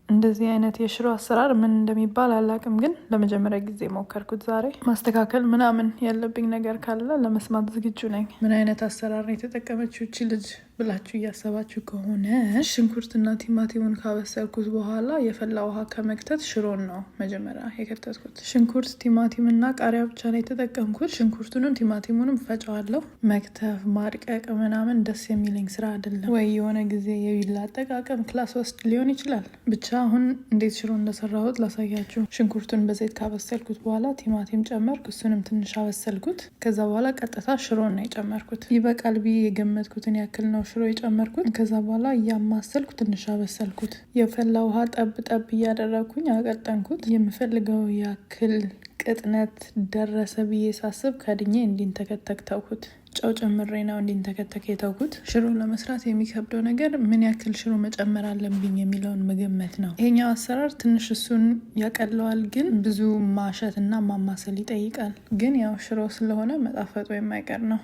እንደዚህ አይነት የሽሮ አሰራር ምን እንደሚባል አላውቅም፣ ግን ለመጀመሪያ ጊዜ ሞከርኩት ዛሬ። ማስተካከል ምናምን ያለብኝ ነገር ካለ ለመስማት ዝግጁ ነኝ። ምን አይነት አሰራር ነው የተጠቀመችው እቺ ልጅ ብላችሁ እያሰባችሁ ከሆነ፣ ሽንኩርትና ቲማቲሙን ካበሰልኩት በኋላ የፈላ ውሃ ከመክተት ሽሮን ነው መጀመሪያ የከተትኩት። ሽንኩርት፣ ቲማቲምና ቃሪያ ብቻ ነው የተጠቀምኩት። ሽንኩርቱንም ቲማቲሙንም ፈጨዋለሁ። መክተፍ፣ ማድቀቅ ምናምን ደስ የሚለኝ ስራ አይደለም። ወይ የሆነ ጊዜ የቢላ አጠቃቀም class ወስድ ሊሆን ይችላል። ብቻ አሁን እንዴት ሽሮ እንደሰራሁት ላሳያችሁ። ሽንኩርቱን በዘይት ካበሰልኩት በኋላ ቲማቲም ጨመርኩ። እሱንም ትንሽ አበሰልኩት። ከዛ በኋላ ቀጥታ ሽሮን ነው የጨመርኩት። ይበቃል ብዬ የገመትኩትን ያክል ነው ሽሮ የጨመርኩት። ከዛ በኋላ እያማሰልኩ ትንሽ አበሰልኩት። የፈላ ውሃ ጠብ ጠብ እያደረግኩኝ አቀጠንኩት። የምፈልገው ያክል ቅጥነት ደረሰ ብዬ ሳስብ ከድኜ እንዲንተከተክ ተውኩት። ጨው ጨምሬ ነው እንዲንተከተክ የተውኩት። ሽሮ ለመስራት የሚከብደው ነገር ምን ያክል ሽሮ መጨመር አለብኝ የሚለውን መገመት ነው። ይሄኛው አሰራር ትንሽ እሱን ያቀለዋል፣ ግን ብዙ ማሸት እና ማማሰል ይጠይቃል። ግን ያው ሽሮ ስለሆነ መጣፈጡ የማይቀር ነው።